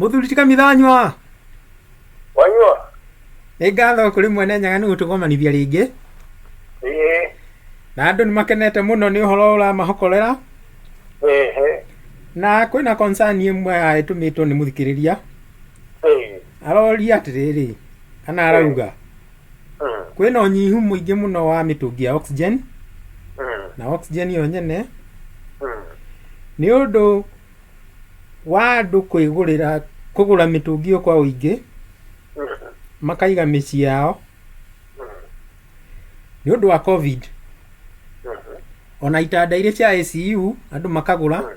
Mũthuri ti Kamithanyua. Wanyua. Nĩ ngatho kũrĩ mwene Nyaga nĩ gũtũgomanithia rĩngĩ. Ĩĩ. Na andũ nĩ makenete mũno nĩ ũhoro ũramahokorera. Ehe. Na kwĩna concern ĩmwe ĩtũmĩtwo nĩ mũthikĩrĩria. Ĩĩ. Aroria atĩrĩrĩ, kana arauga kwĩna ũnyihu mũingĩ mũno wa mĩtũngi ya oxygen na oxygen yo nyene nĩ ũndũ wa andũ kwĩgũrĩra kũgũra mĩtũngi ĩyo kwa ũingĩ makaiga mĩciĩ yao nĩ ũndũ wa COVID. Ona itanda iria cia ICU andũ makagũra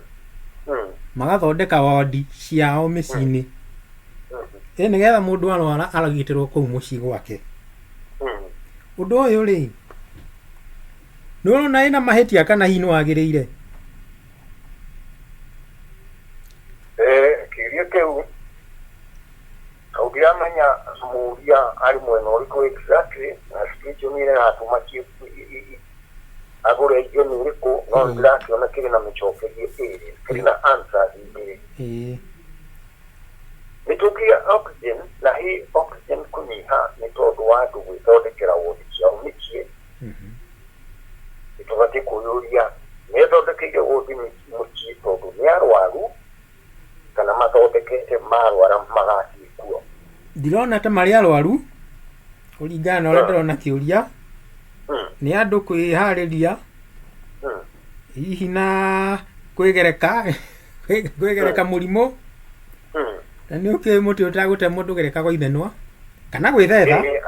magathondeka wondi ciao mĩciĩ-inĩ. Ĩ nĩgetha mũndũ arwara arigitĩrwo kũu mũciĩ gwake. Ũndũ ũyũ rĩ, nĩ ũrona ĩna mahĩtia kana hihi nĩ wagĩrĩire? Kĩũria kĩu tondũ ndiramenya mũũria arĩ mwena ũrĩkũ exactly na situation ĩrĩa ĩratũma agũre indo nĩ ĩrĩkũ, no nĩndĩrakĩona kĩrĩ na mĩcokerie ĩrĩ, kĩrĩ na answers igĩrĩ. Mĩtũngi ya oxygen na hĩ oxygen kũnyiha nĩ tondũ wa andũ gwĩthondekera wondi ciao mĩciĩ. Nĩ tũbatiĩ kwĩyũria methondekeire wondi mũciĩ tondũ nĩ arwaru kana mathondekete marwara magathiĩ kuo. Ndirona ta marĩ arwaru kũringana na ũrĩa ndĩrona kĩũria. Nĩ andũ kwĩharĩria hihi na kwĩgereka kwĩgereka mũrimũ na nĩ ũkĩũĩ mũtĩ ũtagũtemwo ndũgerekagwo ithanwa kana gwĩthetha.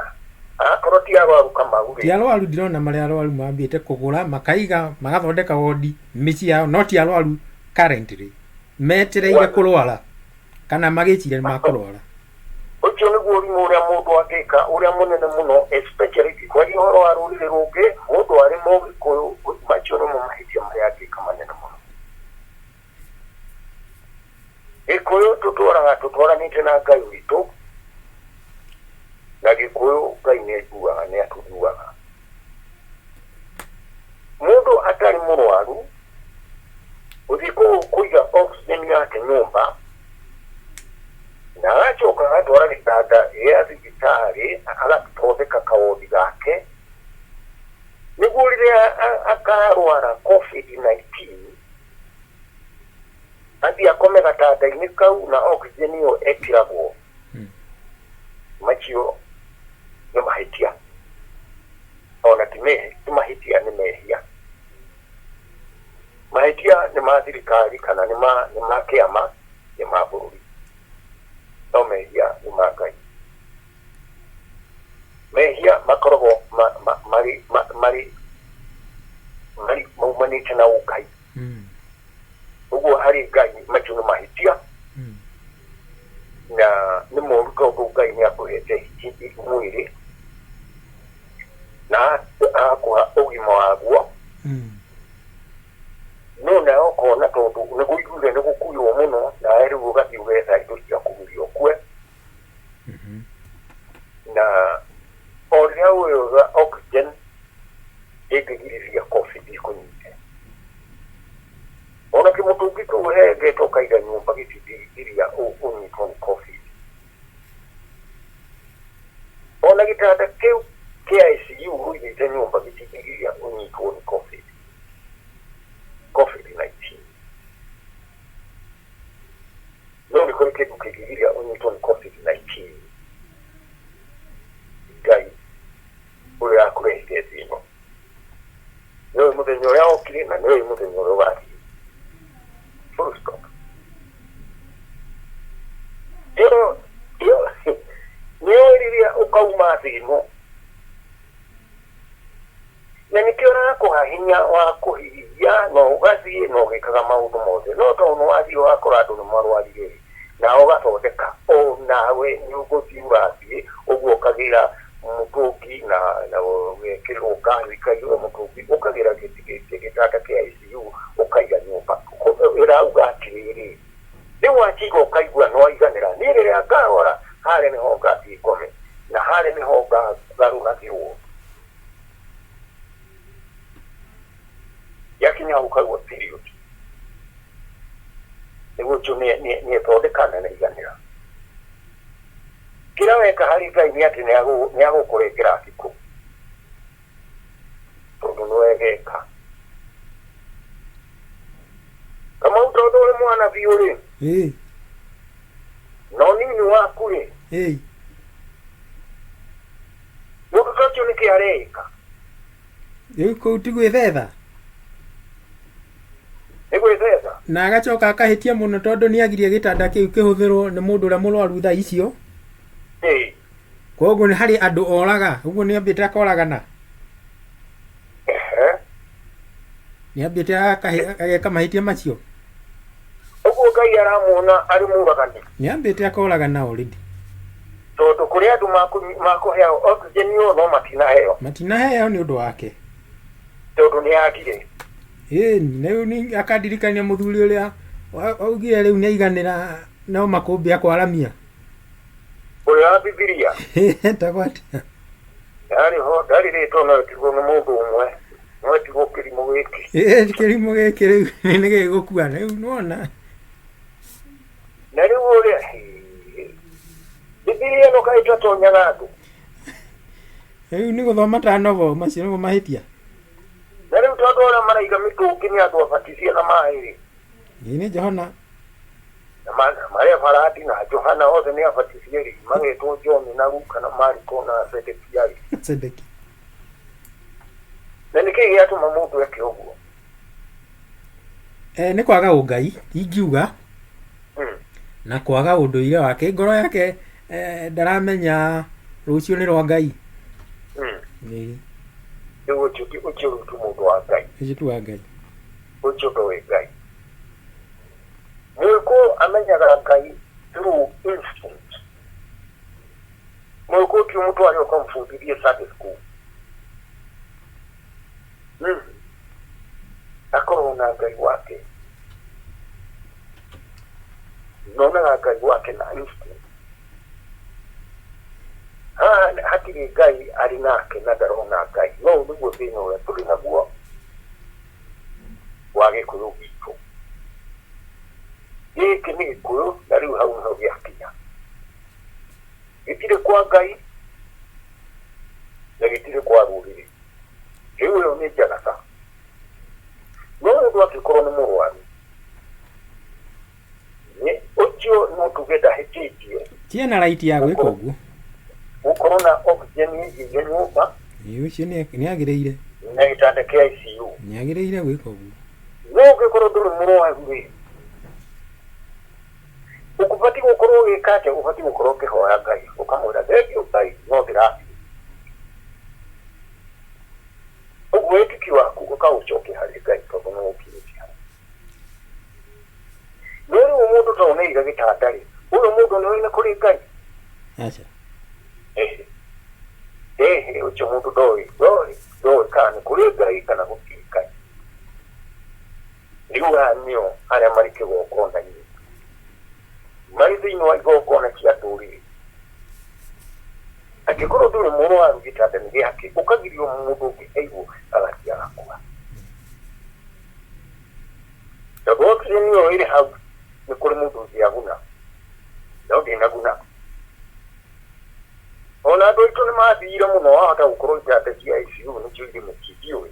Akorwo ti arwaru Kamau rĩ. Ti arwaru, ndirona marĩ arwaru mambĩte kũgũra makaiga magathondeka wondi mĩciĩ yao, no ti arwaru currently metereire kũrwara kana magĩciria nĩ makũrwara. Ũcio nĩguo ũrimũ ũrĩa mũndũ angĩka ũrĩa mũnene mũno, especially kwaria ũhoro wa rũrĩrĩ rũngĩ, mũndũ arĩ Mũgĩkũyũ, macio nĩmo mahĩtia marĩa angĩka manene mũno. Gĩkũyũ tũtũraga tũtwaranĩte na Ngai witũ, na Gĩkũyũ Ngai nĩ aiguaga, nĩ atũiguaga. Mũndũ atarĩ mũrwaru, gũthiĩ kũiga oxygen yake nyũmba, na agacoka agatwara gĩtanda gĩa thibitarĩ agathondeka kawondi gake, nĩguo rĩrĩa akarwara COVID-19, athiĩ akome gatanda-inĩ kau na oxygen ĩyo ĩkĩragwo. Macio nĩ mahĩtia, ona ti mahĩtia, nĩ mehia. Mahĩtia nĩ ma thirikari kana nĩ ma kĩama, nĩ ma bũrũri, no mehia nĩ ma Ngai. Mehia makoragwo marĩ maumanĩte na ũngai. Ũguo harĩ Ngai macio nĩ mahĩtia na nĩ moru, tondũ Ngai nĩ akũhete mwĩrĩ na agakũha ũgima waguo, no nawe ũkona tondũ nĩ gũiguire nĩ gũkuirwo mũno, nawe rĩu ũgathiĩ ũgetha indo cia kũguria ũkue. Na o rĩrĩa ũyoga oxygen ĩngĩgirĩrĩria COVID ĩkũnyite, ona kĩmũtũngi kĩu ũhengetwo ũkaiga nyũmba gĩtingĩgiria ũnyitwo nĩ COVID. Ona gĩtanda kĩu kĩa ICU ũigĩte nyũmba gĩtingĩgiria ũnyitwo nĩ COVID-19. No nĩ kũrĩ kĩndũ kĩngĩgiria ũnyitwo nĩ COVID-19, Ngai ũrĩa akũrehire thĩ ĩno nĩwe mũthenya ũrĩa okire na nĩwe mũthenya ũrĩa ũgathiĩ, full stop. Ĩyo ĩyo nĩũĩ rĩrĩa ũkauma thĩ ĩno, na nĩkĩo ũrakũha hinya wa kũhihia na ũgathiĩ na ũgĩkaga maũndũ mothe, no tondũ nĩ wathiĩ ũgakora andũ nĩ marwarire na ũgathondeka, o nawe nĩ ũgũthiĩ ũrathiĩ ũguo ũkagĩra mũtũngi na ũgekĩrĩrwo ngari ikaiyũra mũtũngi, ũkagĩra gĩtanda kĩa ICU ũkaiga nyũmba. Ĩrauga atĩrĩrĩ, rĩu wakiga ũkaigua nĩ waiganĩra, niĩ rĩrĩa ngarwara harĩa nĩho ngathiĩ ngome na harĩa nĩho ngarũragĩrwo. Yakinya hau ũkaigua period, nĩguo ũcio nĩ ethondeka na nĩaiganĩra. Kĩrĩa eka harĩ Ngai nĩ atĩ nĩ agũkũrengera thikũ tondũ nĩ wegeka. Kamau, tondũ ũrĩ mwana biũ rĩ, na ũnini waku rĩ, mũndũ ta ũcio nĩkĩ areĩka? Rĩu kũu ti gwĩthetha? Nĩ gwĩthetha. Na agacoka akahĩtia mũno tondũ nĩ agirie gĩtanda kĩu kĩhũthĩrwo nĩ mũndũ ũrĩa mũrwaru thaa icio. Koguo nĩ harĩ andũ oraga, ũguo nĩ ambĩte akoragana. Nĩ ambĩte ageka mahĩtia macio. Ũguo Ngai aramuona arĩ mũragani. Nĩ ambĩte akoragana already. Tondũ kũrĩ andũ makũheo oxygen ĩyo no matinaheo. Matinaheo nĩ ũndũ wake. Tondũ nĩ agire. Ĩni, rĩu nĩ akandirikania mũthuri ũrĩa augire rĩu nĩ aiganĩra no makũmbĩ akwaramia. Ũrĩa wa Bibilia. Etagwo atĩa? Ndarĩ ho, ndarĩ rĩtwa, no etirwo nĩ mũndũ ũmwe, no etirwo kĩrimũ gĩkĩ. Kĩrimũ gĩkĩ rĩu nĩ gĩgũkua rĩu nĩwona. Na rĩu ũrĩa Bibilia ĩno kaĩ ĩtatonyaga andũ. Rĩu nĩ gũthoma ta novel, macio nĩmo mahĩtia. Na rĩu tondũ arĩa maraiga mĩtũngi nĩ andũ abatithie na maĩ rĩ. Ĩĩ, nĩ Johana. Na marĩa Farati na Johana othe nĩ abatithie rĩ, magetwo John na Luka na Mariko na Sedekia rĩ. Sedeki. Na nĩkĩ gĩatũma mũndũ eke ũguo? Nĩ kwaga ũngai ingiuga, na kwaga ũndũire wake, ngoro yake ndaramenya rũciũ nĩ rwa Ngai. Ĩĩ. Rĩu ũcio rĩu ti mũndũ wa Ngai. Ũcio ti wa Ngai. Ũcio ndoĩ Ngai. Mũgĩkũyũ amenyaga Ngai through instinct. Mũgĩkũyũ ti ũmũtware ũkamũbundithie Sunday school. Akorwo na Ngai wake. Nonaga Ngai wake na instinct. Haha hatirĩ Ngai arĩ nake na ndarona Ngai. No nĩguo thĩna ũrĩa tũrĩ naguo wa Gĩkũyũ gitũ. Gĩkĩ nĩ Gĩkũyũ na rĩu hau nĩho gĩakinya. Gĩtirĩ kwa Ngai na gĩtirĩ kwa rũrĩrĩ. Rĩu ĩyo nĩ njagaca. No mũndũ angĩkorwo nĩ mũrwaru, nĩ ũcio no tuge ndahĩtĩtie. Tiena right ya gwĩka ũguo. Gũkorwo na oxygen ĩigĩire nyũmba. Ĩĩ, ũcio nĩ agĩrĩire. Na gĩtanda kĩa ICU. Nĩ agĩrĩire gwĩka ũguo. No ũngĩkorwo ndũrĩ mũrwaru rĩ, ũbatiĩ gũkorwo ũgĩka atĩa? Ũbatiĩ gũkorwo ũkĩhoya Ngai, ũkamwĩra thengiũ Ngai, no ndĩrathiĩ. Ũguo wĩtĩkio waku ũkaũcokia harĩ Ngai tondũ nĩ ũkinyĩtie hau. No rĩu mũndũ ta ũneiga gĩtanda rĩ, ũyũ mũndũ nĩ oĩ nĩ kũrĩ Ngai? Aca. Ehe, ũcio mũndũ ndoĩ kana nĩ kũrĩ Ngai kana gũtirĩ Ngai. Rĩu aya nĩo arĩa marĩ kĩgongona-inĩ, marĩ thĩinĩ wa igongona cia ndũrĩrĩ. Angĩkorwo ndũrĩ mũrwaru, gĩtanda nĩ gĩake, ũkagirio mũndũ ũngĩ aigwo agathiĩ agakua. Tondũ oxygen ĩyo ĩrĩ hau nĩ kũrĩ mũndũ ũngĩaguna, no ndĩnaguna. Ona andũ aitũ nĩ mathire mũno, wahota gũkorwo itanda cia ICU nĩcio irĩ mĩciĩ, ndiũĩ.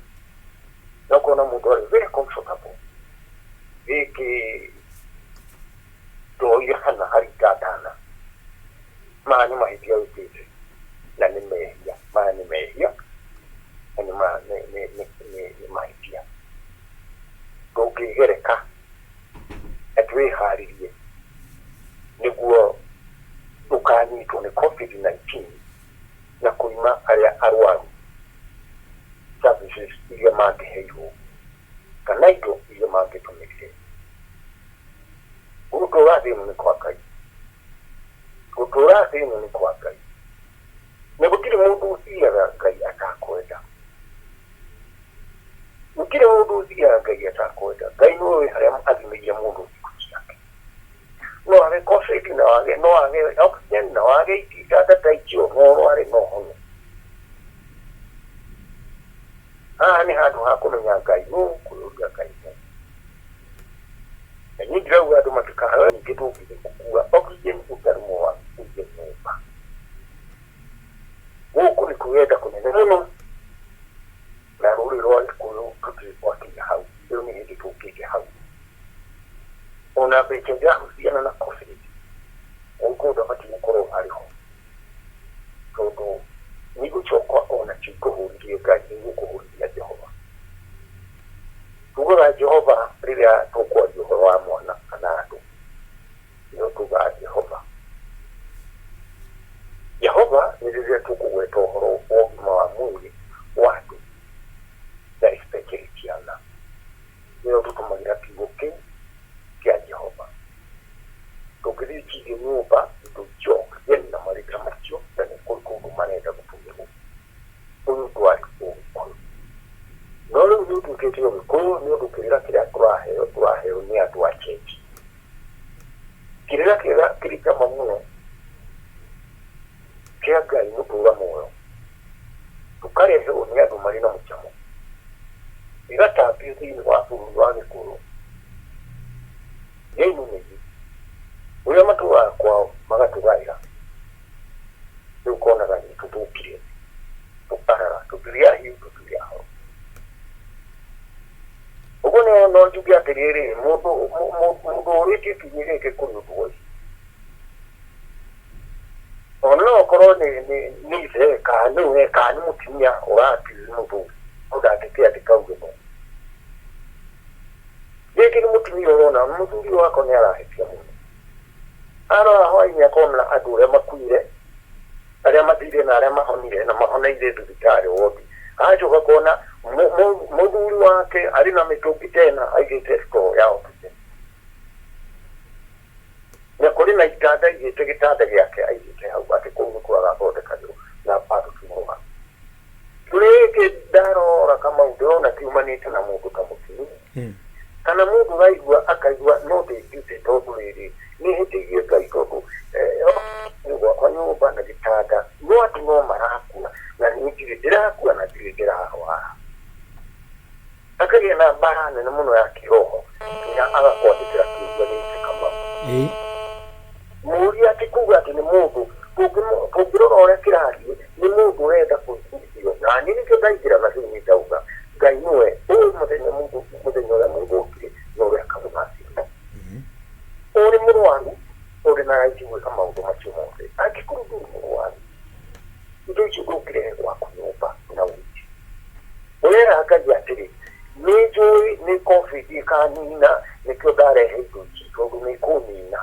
Na ũkona mũndũ arĩ very comfortable. Gĩkĩ ndoire hana harĩ itanda. Maya nĩ mahĩtia wĩkĩte na nĩ mehia. Maya nĩ mehia na nĩ mahĩtia. Ndũngĩgereka atĩ wĩharĩrie nĩguo ndũkanyitwo nĩ COVID-19 na kũima arĩa arwaru services iria mangĩheirwo kana indo iria mangĩtũmĩrire. Gũtũra thĩ ĩno nĩ kwa Ngai. Gũtũra thĩ ĩno nĩ kwa Ngai. Na gũtirĩ mũndũ ũthiaga Ngai atakwenda. Gũtirĩ mũndũ ũthiaga Ngai atakwenda. Ngai nĩwe wĩ harĩa athimĩire mũndũ thikũ ciake. No age COVID, no age oxygen, no age itanda ta icio, no ũrware no ũhone. Haha nĩ handũ ha kũmenya Ngai nũ, kwĩyũria Ngai nũ. Na niĩ ndirauga andũ matikahoe, ningĩ ndũngĩthiĩ gũkua oxygen ũtarĩ mũrwaru ũige nyũmba. Reke ndĩrahusiana na COVID, mũgĩkũyũ ndabatiĩ gũkorwo arĩ ho, tondũ nĩgũcoka ona ti kũhũrithia Ngai, nĩgũkũhũrithia Jehova. Tugaga Jehova rĩrĩa tũkwaria ũhoro wa mwana kana andũ, nĩo tugaga Jehova. Jehova nĩ rĩrĩa tũkũgweta ũhoro wa ũgima wa mwĩrĩ wa andũ, na especially ciana, nĩo tũtũmagĩra kiugo kĩu kĩa Jehova. Tũngĩthiĩ kĩige nyũmba indo icoke na marĩka macio, na nĩ kũrĩ kũndũ marenda gũtũmĩrwo. Ũyũ ndwarĩ Ũgĩkũyũ, no rĩu nĩ ũtuĩkĩte Ũgĩkũyũ nĩ ũndũ kĩrĩra kĩrĩa tũraheo, tũraheo nĩ andũ a church. Kĩrĩra kĩrĩa kĩrĩ cama mũno kĩa Ngai mũtũra muoyo, tũkareherwo nĩ andũ marĩ na mũcamo, gĩgatambio thĩinĩ wa bũrũri wa Gĩkũyũ nĩ inumĩri ũrĩa matũraga kwao magatũgaĩra. Rĩu konaga nĩ tũthũkire, tũkarara, tũtirĩ ahiũ, tũtirĩ ahoro. Ũguo no no njuge atĩrĩrĩ, mũndũ mũndũ ũrĩtie kiumia gĩkĩ kũrĩ ũndũ ũcio, ona no ũkorwo nĩ ithe kana nĩwe kana nĩ mũtumia ũratizi mũthuri, no ndangĩkĩandĩka uge no rĩngĩ nĩ mũtumia ũrona mũthuri wakwa nĩ arahĩtia mũno, arora hwainĩ akona andũ ũrĩa makuire, arĩa mathire na arĩa mahonire na mahoneire thibitarĩ wodi, agacoka kuona mũthuri wake arĩ na mĩtũngi tena aigĩte store ya oxygen, na kũrĩ na itanda aigĩte gĩtanda gĩake aigĩte hau atĩ kũu nĩkuo agathondekagĩrwo na bado ti mũrwaru. Rĩngĩ ndarora Kamau ndĩrona kiumanĩte na mũndũ ta mũtumia kana mũndũ ũraigua akaigua no ndĩngĩte, tondũ rĩrĩ nĩ hĩtĩirie Ngai, tondũ gwakwa nyũmba na gĩtanda no andũ no marakua na niĩ ndirĩ ndĩrakua na ndirĩ ndĩrarwara. Akagĩa na mbara nene mũno ya kĩroho nginya agakwandĩkĩra kĩũria gĩkĩ, Kamau. Mũũria ti kuga atĩ nĩ mũndũ tũngĩrora ũrĩa kĩrathiĩ, nĩ mũndũ ũrenda kũiguithio, na niĩ nĩkĩo ndaingĩra na thĩinĩ ndauga Ngai nĩwe ũĩ mũthenya mũndũ mũthenya ũrĩa mũndũ okire na ũrĩa akamũrathima. Ũrĩ mũrwaru ũrĩ na right gwĩka maũndũ macio mothe. Angĩkorwo ndũrĩ mũrwaru, indo icio ndũngĩrehe gwaku nyũmba na ũici. Ũrera Ngai atĩrĩ, nĩ njũĩ nĩ COVID ĩkanina, nĩkĩo ndarehe indo ici tondũ nĩ ikũnina.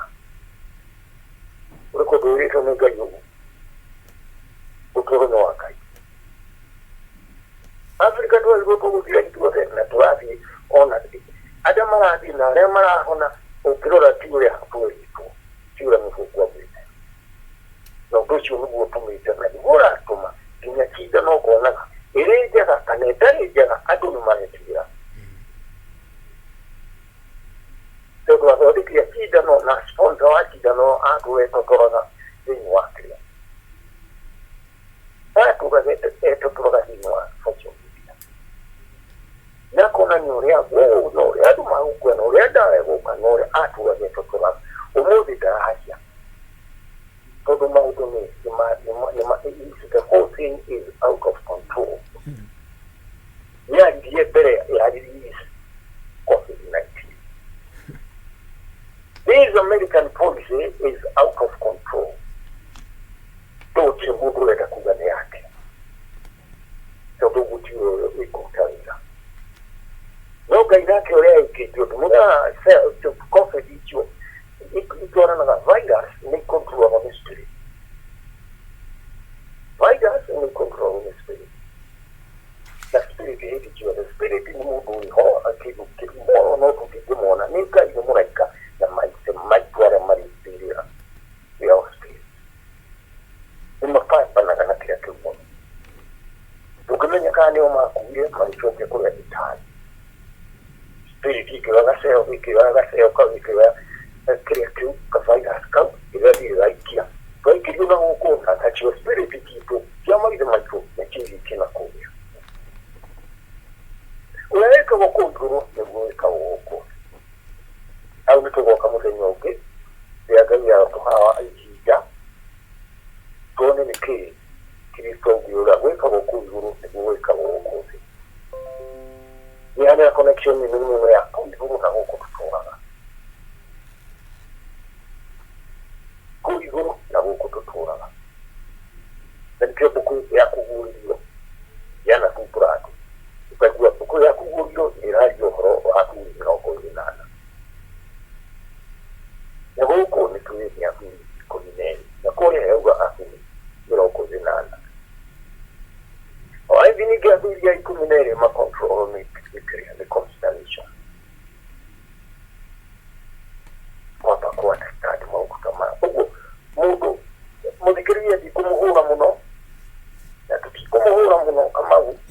Ũrĩ kũndũ wĩrĩtwo nĩ Ngai ũguo? Ũtũũro nĩ wa Ngai. Afrika twagĩrĩirwo tũgũthira ithuothe na tũrathiĩ ona arĩa marathiĩ na arĩa marahona, ũngĩrora ti ũrĩa twerĩtwo, ti ũrĩa mũthũngũ augĩte, na ũndũ ũcio nĩguo ũtũmĩte na nĩguo ũratũma nginya cindano ũkonaga ĩrĩ njega kana ĩtarĩ njega, andũ nĩ maretigĩra, tondũ athondeki a cindano na sponsor wa cindano atũra etotoraga thĩinĩ wa kĩrĩa atũraga etotoraga thĩinĩ wa social media, na konania ũrĩa ũũ na ũrĩa andũ magũkua na ũrĩa ndawa ĩgũka na ũrĩa atũraga etotoraga. Ũmũthĩ ndararia tondũ maũndũ nĩ the whole thing is out of control. Nĩaririe mbere ya release COVID-19. This American policy is out of control. Tũgũtirĩ mũndũ ũrenda kuga nĩ yake, tondũ gũtirĩ ũrĩa ĩkũruta wĩra. No Ngai nake ũrĩa ĩkĩte ũndũ mũna COVID icio itwaranaga, virus nĩ controlagwo nĩ spirit, virus nĩ controlagwo nĩ spirit, na spirit hĩndĩ ciothe spirit nĩ mũndũ ũrĩ ho kĩndũ kĩmwe no tũtingĩmuona, nĩ Ngai, nĩ mũraika na maithe maitũ arĩa marĩ mbĩrĩra ya spirit, nĩ mabambanaga na kĩrĩa kĩu mũno. Ndũngĩmenya kana nĩo makuire magĩcokia kũrĩa ĩtari spirit ĩkĩoya gaceo, ĩkĩoya gaceo kau, ĩkĩoya kĩrĩa kĩu ka virus kau, ĩgathiĩ ĩgaikia twaikĩrio na gũkũ, na nacio spirit citũ cia maithe maitũ nĩcio igĩikie na kũrĩa. Ũrĩa wĩkagwo kũu igũrũ nĩguo wĩkagwo gũkũ. Hau nĩ tũgoka mũthenya ũngĩ rĩrĩa Ngai agatũhawa ihinda tuone nĩkĩĩ Kristo augire ũrĩa gwĩkagwo kũu igũrũ nĩguo gwĩkagwo gũkũ thĩ. Nĩ harĩ na connection nene mũno ya kũu igũrũ na gũkũ tũtũraga.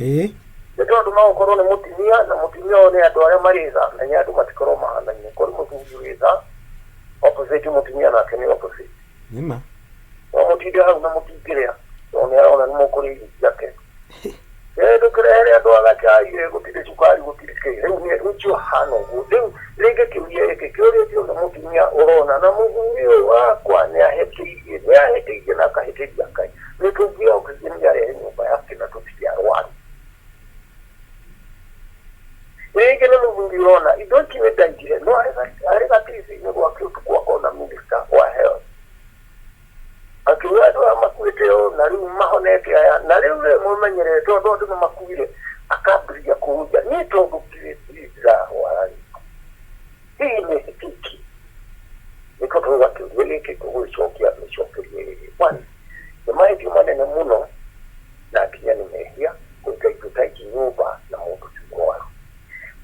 Ĩĩ. Nĩ tondũ no ũkorwo nĩ mũtumia na mũtumia ũyũ nĩ andũ arĩa marĩ tha menya andũ matikorwo mahanaine kũrĩ mũthuri wĩ tha opposite mũtumia nake nĩ opposite. Nĩma. No mũtinde hau na mũtingĩrĩa tondũ nĩ arona nĩ mũkũrĩa irio ciake. Ndũkĩrehere andũ aga cai ĩ, gũtirĩ cukari gũtirĩ kĩ rĩu nĩ ũcio hana ũguo rĩu rĩngĩ kĩũria gĩkĩ kĩũria kĩothe mũtumia ũrona na mũthuri ũyũ wakwa nĩ ahĩtĩirie nĩ ahĩtĩirie na akahĩtĩria Ngai mĩtũngi ya oxygen arehe nyũmba yake na tũtirĩ arwaru. Rĩngĩ nĩ mũthuri ũrona indo ici nĩ ndaigire no arĩ gatirica-inĩ gwake ũtukũ akona minister wa health akiuga andũ aya makuĩte ũũ na rĩu mahonete aya na rĩu rĩ mũmenyerere tondũ andũ nĩ makuire akambĩrĩria kũhunja niĩ tondũ ndirĩ ndirarwara rĩ hihi nĩ hĩtĩtie nĩkĩo tũrauga kĩũria gĩkĩ tũgũgĩcokia mĩcokerie ĩrĩ one nĩ mahĩtia manene mũno na nginya nĩ mehia kũiga indo ta ici nyũmba na mũndũ ti mũrwaru.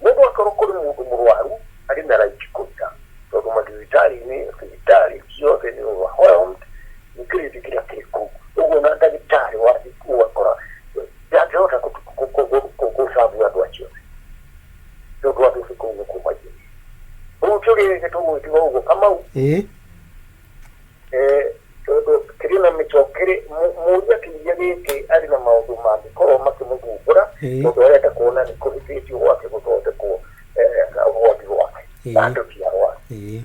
Mũndũ akorwo kũrĩ mũndũ mũrwaru arĩ na right kũiga tondũ mathibitarĩ-inĩ thibitarĩ ciothe nĩ overwhelmed nĩ kĩrĩndĩ kĩrĩa kĩrĩ kũu ũguo na ndagĩtarĩ wathiĩ kũu ũgakora ndangĩhota gũcabu andũ acio tondũ andũ acio kũu nĩ kũmaiyũrĩte. Rĩu kĩũria gĩkĩ tũgũgĩtiga ũguo Kamau. Ĩĩ. Tondũ kĩrĩ na mĩcokere mũũria kĩũria gĩkĩ arĩ na maũndũ mangĩkorwo makĩmũthumbũra tondũ arenda kuona nĩ kũhĩtĩtio gwake gũthondekwo ũgwati gwake na andũ ti arwaru.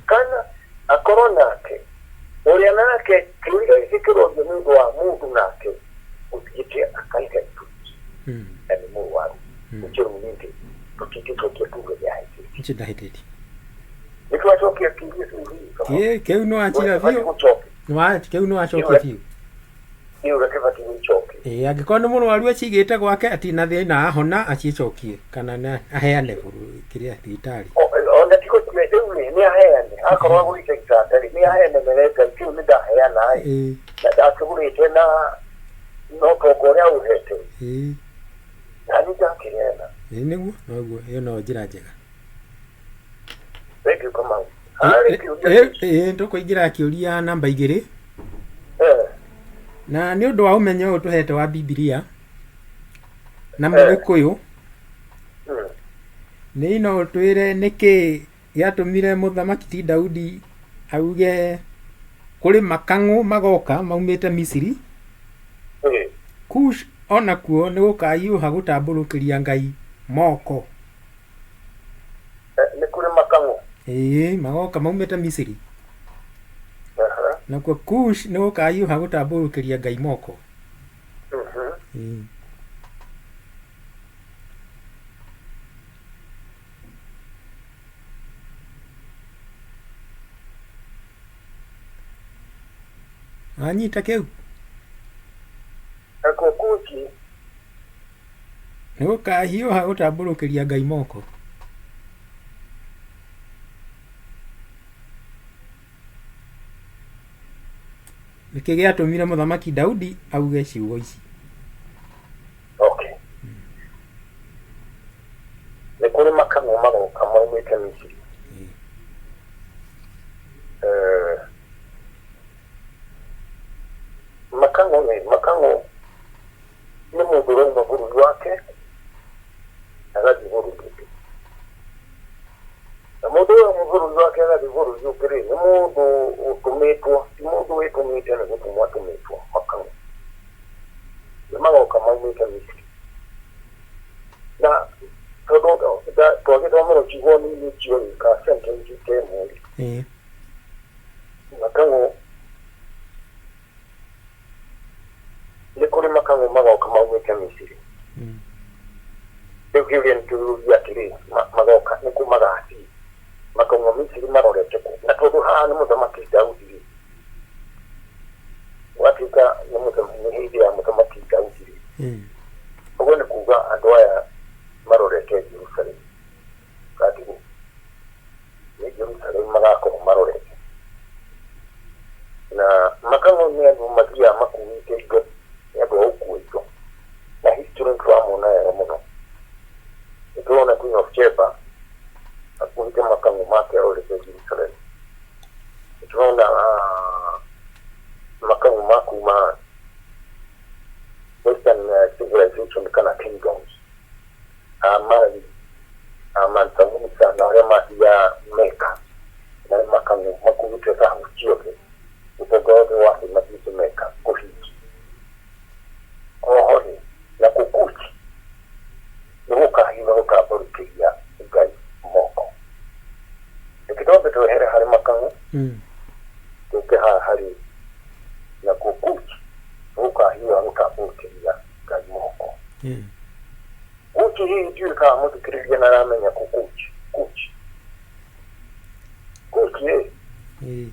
Kana akorwo nake ũrĩa nake kĩũria gĩkĩ kĩrorio nĩ ũndũ wa mũndũ nake ũthiĩte akaiga indo ici na nĩ mũrwaru ũcio rĩu ningĩ tũtingĩcokia tuge nĩ ahĩtĩtie. Ũcio ndahĩtĩtie. Nĩ twacokia kĩũria kĩu hihi Kamau? Kĩu nĩ wachira biũ. Kĩu nĩ wacokia biũ. Kĩũria kĩbatiĩ gũcokio. Ĩĩ angĩkorwo nĩ mũrwaru acigĩte gwake atirĩ na thĩna ahona acicokie kana aheane kĩrĩa thibitarĩ. Ona ti gũtua rĩu rĩ nĩ aheane akorwo agũrĩte gĩtanda rĩ nĩ aheane mere Ngai kĩu nĩ ndaheana ĩ na ndakĩgũrĩte na ũtonga ũrĩa ũhete na niĩ ndakĩheana. Ĩĩ nĩguo noguo ĩyo no njĩra njega. Thank you Kamau. Harĩ kĩũria. Ĩĩ tũkũingĩra kĩũria namba 2. Na nĩ ũndũ wa ũmenyo ũyũ tũhete wa Bibilia na Mũgĩkũyũ nĩ no ũtwĩre nĩkĩ gĩatũmire mũthamaki ti Daudi auge kũrĩ makang'ũ magoka maumĩte Misiri. Kush onakuo nĩ gũkahiũha gũtambũrũkĩria Ngai moko. Nĩ kũrĩ makang'ũ. Ĩĩ magoka maumĩte Misiri. Nakuo Kush nĩ gũkahiũha gũtambũrũkĩria Ngai moko. Ĩĩ. Wanyita kĩu? Nakuo Kushi nĩ gũkahiũha gũtambũrũkĩria Ngai moko. Nĩkĩ gĩatũmire mũthamaki Daudi auge ciugo ici? Okay. Nĩ kũrĩ makang'ũ magoka maumĩte Misiri. Makang'ũ nĩ makang'ũ nĩ mũndũ ũrauma bũrũri wake agathiĩ bũrũri ũngĩ. Na mũndũ ũyũ auma bũrũri wake agathiĩ bũrũri ũngĩ rĩ, nĩ mũndũ ũtũmĩtwo, ti mũndũ wĩtũmĩte nĩ gũtũmwo atũmĩtwo makang'ũ. Nĩ magoka maumĩte Misiri. Na tondũ twagĩthomera ciugo nini icio rĩ, ka sentence ta ĩmwe rĩ. Makang'ũ nĩ kũrĩ makang'ũ magoka maumĩte Misiri. Rĩu kĩũria nĩ kĩũria atĩrĩ, magoka nĩ kũ magathiĩ? Makauma Misiri marorete kũ? Na tondũ haha nĩ mũthamaki Daudi rĩ, gwatuĩka nĩ hĩndĩ ya mũthamaki Daudi rĩ, ũguo nĩ kuga andũ aya marorete Jerusalem. Katigu nĩ Jerusalem magakorwo marorete. Na makang'ũ nĩ andũ mathiaga makuĩte indo, nĩ andũ a gũkua indo. Na history nĩ tũramona wega mũno. Nĩ tũrona Queen of Sheba akuĩte makang'ũ make arorete Jerusalem. Nĩ tũrona makang'ũ ma kuma Western civilization kana kingdoms A Mali, a Mansa Musa na arĩa mathiaga Meka na makang'ũ makuĩte thahabu ciothe, ũtonga wothe wa thĩ mathiĩte Meka kũhingia. Oho rĩ, na kũkuchi nĩ gũkahiũha gũtambũrũkĩria Ngai moko. Reke twambe twehere harĩ makang'ũ, tũke haha harĩ na kũkuchi nĩ gũkahiũha gũtambũrũkĩria Ngai moko. Kuchi hihi ndiũĩ kana mũthikĩrĩria nĩ aramenya kũkuchi, kuchi. Kuchi ĩ,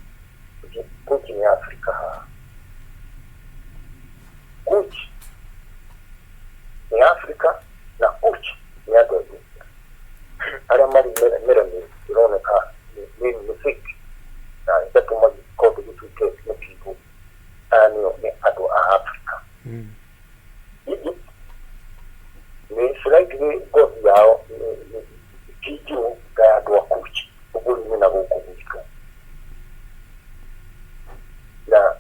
Kuchi nĩ Afrika haha. Kuchi nĩ Afrika na Kuchi nĩ andũ aingĩ arĩa marĩ mĩremi ĩroneka nĩ nĩ fake na ĩgatũma gĩkombe gĩtuĩke mũkingo. Aya nĩo nĩ andũ a Afrika. Egypt nĩ slightly ngothi yao ti njirũ ta ya andũ a Kuchi bũrũri-inĩ na gũkũ gwitũ. Na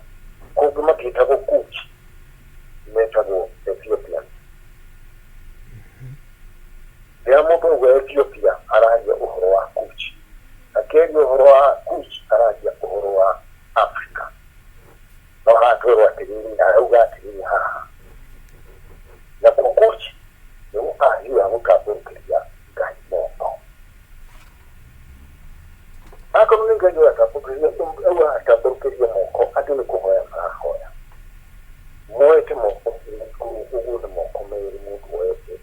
kũngĩ matiĩtagwo Kuchi, metagwo Ethiopian. Rĩrĩa mũndũ auga Ethiopia araria ũhoro wa Kuchi, akĩaria ũhoro wa Kuchi araria ũhoro wa Afrika. No haha twerwo atĩrĩrĩ, arauga atĩrĩrĩ haha, nakuo Kuchi nĩ gũkahiũha gũtambũrũkĩria Ngai moko. Akorwo nĩ Ngai ũratambũrũkĩria ũratambũrũkĩria moko, andũ nĩ kũhoya marahoya. Moete moko igũrũ ũguo nĩ moko merĩ mũndũ oete.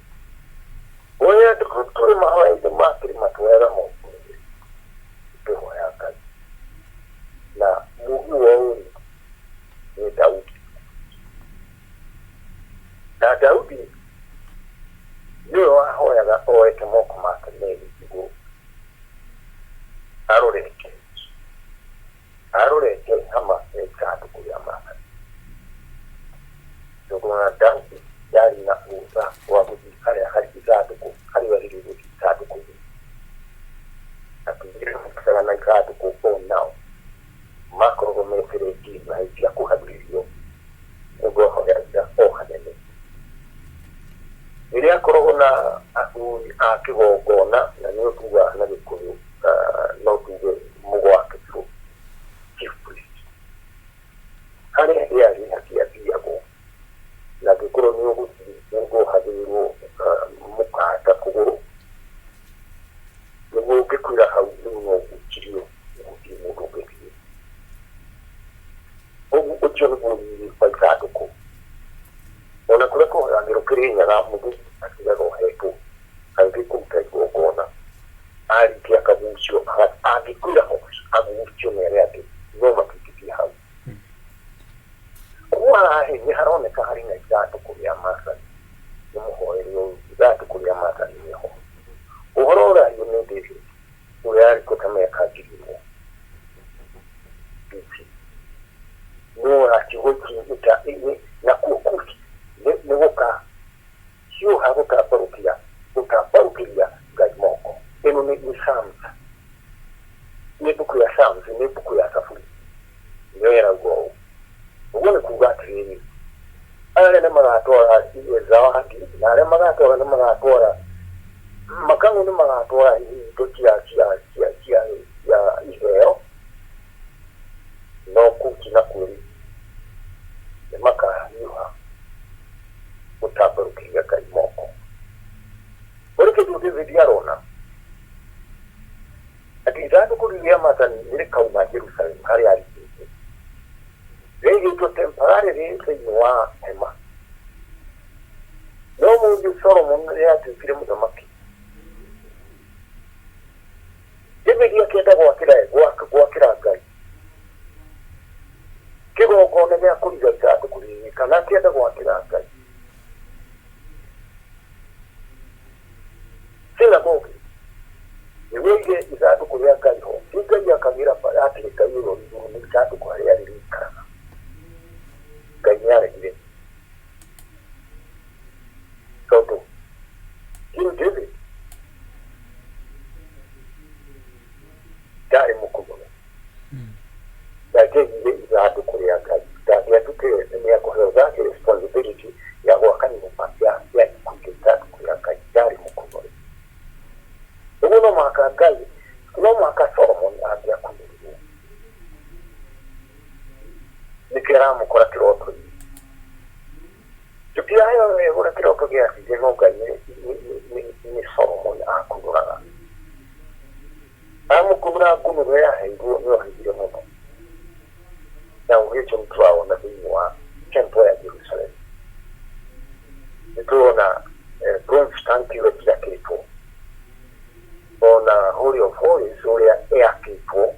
Ũrĩa tũrĩ mahoya-inĩ ma kĩrĩma tuoyaga moko merĩ tũkĩhoya Ngai. Na mugi wa ũũ rĩ, nĩ Daudi. Na Daudi nĩwe wahoyaga oete moko make merĩ igũrũ arorete arorete hama ya ithandũkũ rĩa maathani. Tondũ ona Daudi ndarĩ na rũtha rwa gũthiĩ harĩa harĩ ithandũkũ harĩa rĩrĩ gũthiĩ ithandũkũ-inĩ. Atumia matigaga na ithandũkũ o nao makoragwo meteretie na itiakuhagĩrĩrio mũndũ ahoyaga o hanene. Rĩrĩa akoragwo na athuri a kĩgongona na nĩo tugaga na Gĩkũyũ no tuge mũgwake biũ, chief priest, harĩa rĩarĩ hatiathiagwo na angĩkorwo nĩ ũgũthiĩ mũndũ ohagĩrĩrwo mũkanda kũgũrũ nĩguo ũngĩkuĩra hau rĩu no ũgucirio gũtirĩ mũndũ ũngĩthiĩ. Ũguo ũcio nĩguo riri wa ithandũkũ. Ona kũrĩa kũhoyagĩrwo Kĩrĩnyaga mũthuri atigaga ohetwo agĩthiĩ kũruta igongona arĩkia akagucio angĩkuĩra ho agucio nĩ arĩa angĩ no matingĩthiĩ hau. Koguo haha nĩ haroneka harĩ na ithandũkũ rĩa maathani nĩ mũhoere ũyũ ithandũkũ rĩa maathani nĩho. Ũhoro ũrario nĩ David ũrĩa arĩ kuo ta mĩaka 1000 BC. No kiugo nakuo Kushi nĩ gũkahiũha gũtambũrũkia gũtambũrũkĩria Ngai moko. Ĩno nĩ Psalms, nĩ mbuku ya Psalms, nĩ mbuku ya Thaburi nĩyo ĩrauga ũũ. Ũguo nĩ kuga atĩrĩrĩ, arĩa nĩ magatwara zawadi na arĩa magatwara nĩ magatwara makang'ũ nĩ magatwara indo cia cia cia cia cia iheo no Kuchi na Kwĩri nĩ makahiũha gũtambũrũkĩria Ngai moko. Kũrĩ kĩndũ David arona atĩ ithandũkũ rĩu rĩa maathani nĩ rĩkauma Jerusalem harĩa arigĩte rĩigĩtwo temporarily thĩinĩ wa hema. No mũndũ Solomon rĩrĩa atuĩkire mũthamaki, David akĩenda gwakĩra gwakĩra Ngai kĩgongona gĩa kũiga ithandũkũ rĩrĩ kana akĩenda gwakĩra Ngai synagogue nĩguo aige ithandũkũ rĩa Ngai ho. Ti Ngai akagĩra atĩ Ngai ũrĩa ũrĩ igũrũ nĩ ithandũkũ harĩa rĩrĩikaraga. Ngai nĩ aregire tondũ King David ndarĩ mũkũmũre ndangĩaigire ithandũkũ rĩa Ngai ndangĩatuĩkire nĩ ekũheo that responsibility ya gwaka nyũmba ya ya kũiga ithandũkũ rĩa Ngai ndarĩ mũkũmũre. Rĩrĩa aramũkora kĩroto-inĩ, tũtiraheo wega ũrĩa kĩroto gĩathire, no Ngai nĩ Solomon akunũraga. Amũkunũra ngunũro yaheirwo nĩ ohĩgire mũno. Na ũgĩ ũcio nĩ tũrawona thĩinĩ wa temple ya Jerusalem. Nĩ tũrona bronze tank ĩrĩa ĩrakĩtwo, ona Holy of Holies ũrĩa ĩakĩtwo,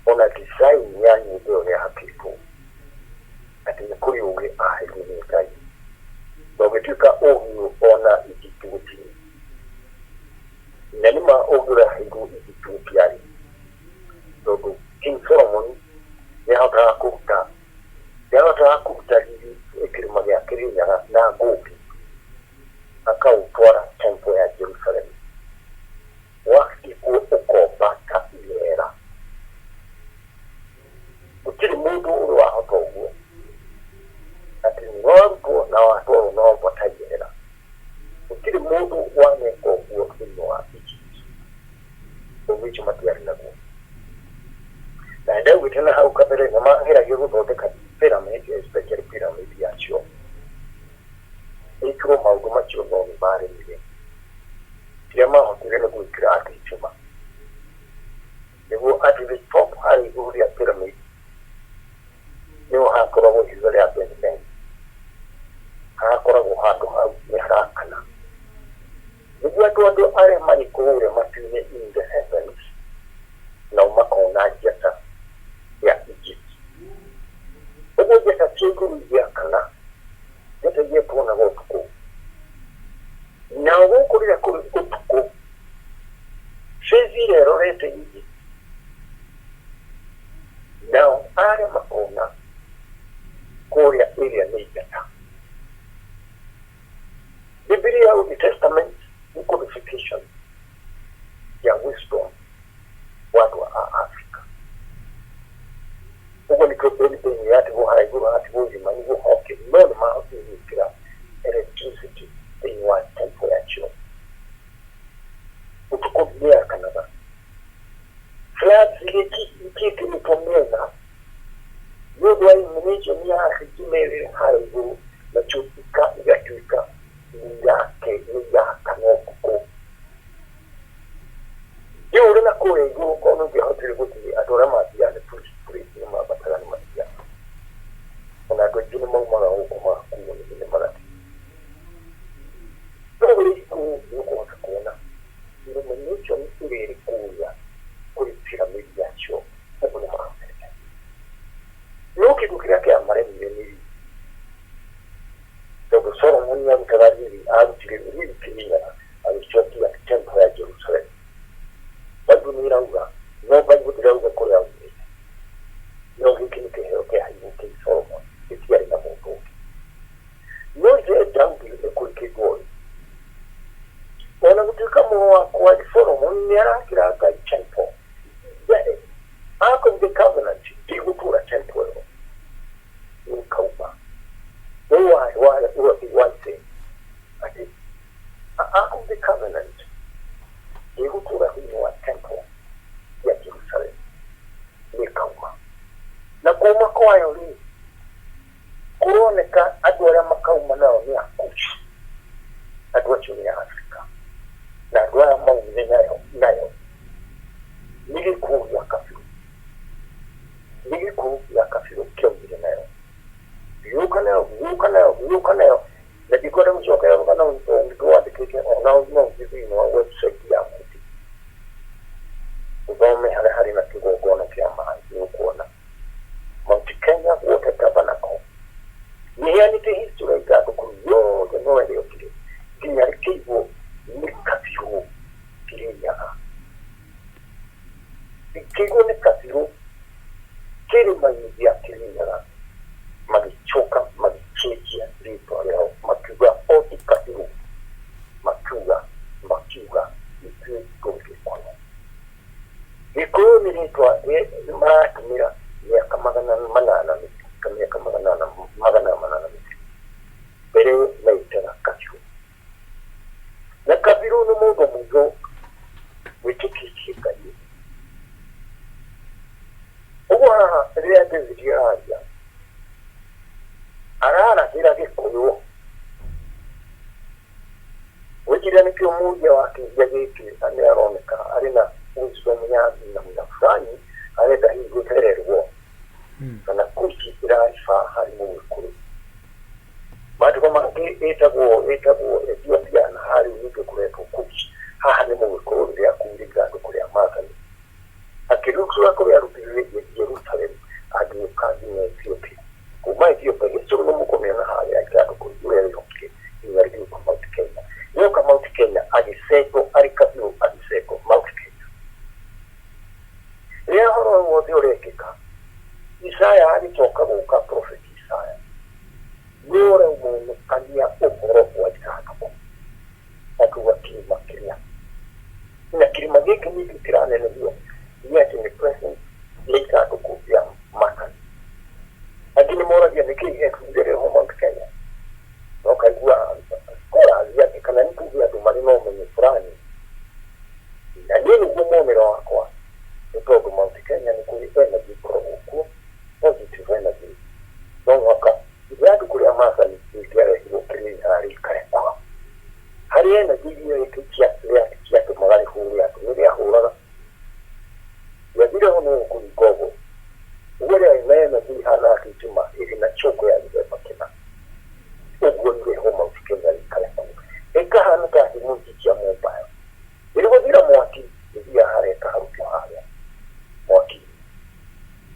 ona design ya nyũmba ĩyo yakĩtwo, atĩ nĩ kũrĩ ũgĩ aheirwo nĩ Ngai. Na ũgĩtuĩka ũgĩ ona Egypt gũtirĩ. Na nĩma ũgĩ ũrĩa aheirwo Egypt gũtiarĩ. Tondũ King Solomon nĩahotaga kũruta, nĩahotaga kũruta riri kĩrĩma gĩa Kĩrĩnyaga na ngũngĩ, akaũtwara temple ya Jerusalem. Wakinya kuo ũkomba ta ireera. Gũtirĩ mũndũ ũrĩ wahota ũguo, atĩ nĩwarutwo na watwarwo na womba ta ireera. Gũtirĩ mũndũ waneka ũguo thĩinĩ wa Egypt. Ũguo ũcio matiarĩ naguo. Na ndaugĩte na hau kabere nĩ mageragia gũthondeka pyramid, especially pyramid yacio. Ĩkĩrwo maũndũ macio no nĩ maremire. Kĩrĩa mahotire nĩ gwĩkĩra thitima. Nĩguo at the top harĩa igũrũ rĩa pyramid nĩho hakoragwo ihiga rĩa Ben. Hakoragwo handũ hau nĩ harakana. Nĩguo andũ arĩa marĩ kũrĩa matu-inĩ in the heavens nao makona njata ya Egypt. Ũguo njata cia igũrũ igĩakana, njata iria tuonaga ũtukũ. Nao gũkũ rĩrĩa kũrĩ ũtukũ, face ĩrĩa ĩrorete Egypt, nao arĩa makona kũrĩa ĩrĩa nĩ njata. Bibilia Old Testament nĩ codification ya wisdom wa andũ a Africa. Ũguo nĩkĩo Ben Ben yatigwo harĩa igũrũ hatigwo irima nĩguo hoke, no nĩ mahotire gwĩkĩra electricity thĩinĩ wa temple yacio. Ũtukũ nĩ yakanaga. Floods iria ciĩkĩrĩtwo mĩena nĩ ũndũ wa illumination ya thitima ĩrĩa harĩa igũrũ, nacio igatuĩka nĩ irakana ũtukũ. Rĩu ũrĩ na kũrĩa igũrũ korwo nĩ ũngĩahotire gũthiĩ, andũ arĩa mathiaga nĩ tourist place nĩ mambataga nĩ mathiaga. Ona andũ aingĩ nĩ maumaga gũkũ magakuo nĩ magathiĩ. No ũrĩ igũrũ nĩ ũkũhota kuona illumination ĩrĩa ĩrĩ kũrĩa kũrĩ pyramid yacio, ũguo nĩ mahotete. No kĩndũ kĩrĩa kĩamaremire nĩ riri. Tondũ Solomon arutaga riri, arutire riri Kĩrĩnyaga, agĩcokia temple ya Jerusalem. Bible nĩ ĩrauga, no Bible ndĩrauga kũrĩa aumĩte. No gĩkĩ nĩ kĩheo kĩaheirwo King Solomon, gĩtiarĩ na mũndũ ũngĩ. No ithe Daudi nĩ kũrĩ kĩndũ oĩ. Ona gũtuĩka mũrũ wakwa Solomon nĩ arakĩra Ngai temple, the Ark of the Covenant ndĩgũtũũra temple ĩyo, nĩĩkauma. Ũyũ warĩ ũrathi wa ithe atĩ Ark of the Covenant ndĩgũtũũra thĩinĩ wa temple ya Jerusalem, nĩĩkauma. Na kuma kwayo rĩ, kũroneka andũ arĩa makauma nao nĩ Akushi. Andũ acio nĩ Afrika. Na andũ aya maumire nayo nĩ gĩkuũ gĩa kabirũ. Nĩ gĩkuũ gĩa kabirũ kĩaumire nayo. Gĩgĩũka nayo, gĩgĩũka nayo, gĩgĩũka nayo. Na ndikwenda gũcokera rũgano rũu tondũ nĩ rwandĩkĩte ona no ũthiĩ thĩinĩ wa website ya Mũtĩ. Ũthome harĩa harĩ na kĩgongona kĩa maĩ nĩ ũkuona. Mount Kenya Water Tabernacle. Nĩheanĩte history ya ithandũkũ yothe no ĩrĩokire nginya rĩkĩigwo nĩ kabirũ Kĩrĩnyaga. Rĩkĩigwo nĩ kabirũ kĩrĩma-inĩ gĩa Kĩrĩnyaga, magĩcoka magĩcenjia rĩtwa rĩao makiuga o ti kabirũ, makiuga ithuĩ tũrĩ Gĩkũyũ. Gĩkũyũ nĩ rĩtwa maratũmĩra mĩaka 800 mĩaka 800 mĩthiru. Mbere meitaga kabirũ. Na kabirũ nĩ mũndũ mũirũ wĩtĩkĩtie Ngai. Ũguo haha rĩrĩa David Nĩkĩo mũũria wa kĩũria gĩkĩ nĩ aroneka arĩ na wisdom ya namna fulani arenda hihi gũthererwo kana Kushi ĩrariba harĩ Mũgĩkũyũ. Maandĩko mangĩ ĩtagwo Ethiopia na harĩ ningĩ kũretwo Kush. Haha nĩ Mũgĩkũyũ rĩrĩa akuire ithandũkũ rĩa maathani akĩrutũra kũrĩa arutĩrĩire Jerusalem agĩũka nginya Ethiopia. Kuma Ethiopia history nĩ mũkũmĩona harĩa ithandũkũ rĩrĩa rĩokire nginya rĩgĩũka Mount Kenya. Rĩoka Mount Kenya agĩcetwo arĩ kabiũ agĩcetwo Mount Kenya. Rĩrĩa ũhoro ũyũ wothe ũrekĩka Isaya agĩcoka gũka prophet Isaya nĩ ũraumanũkania ũhoro wa ithandũkũ akiuga kĩrĩma kĩrĩa na kĩrĩma gĩkĩ ningĩ kĩranenehio nĩ atĩ nĩ presence ya ithandũkũ rĩa maathani. Angĩ nĩ moragia nĩkĩĩ gĩatũmire rĩho Mount Kenya no kaigua scholars atĩ kana nĩ tuge andũ marĩ na ũmenyo fulani na niĩ nĩguo muonero wakwa nĩ tondũ Mount Kenya nĩ kũrĩ energy ĩkoragwo kuo positive energy no mũhaka ithandũkũ rĩa maathani rĩngĩarehirwo Kĩrĩnyaga rĩikare kuo harĩ energy iria ciatũmaga rĩhũre andũ nĩ rĩahũraga rĩathire ho nĩ gũkũringa ũguo ũguo rĩarĩ na energy ihana thitima ĩrĩ na choko ya gĩthemba kĩna ũguo nĩrĩho Mount Kenya rĩikare kuo ĩkahana ta thimũ ici cia mobile rĩrĩ gũthira mwaki ĩthiaga harĩa ĩkaharũkio harĩa mwaki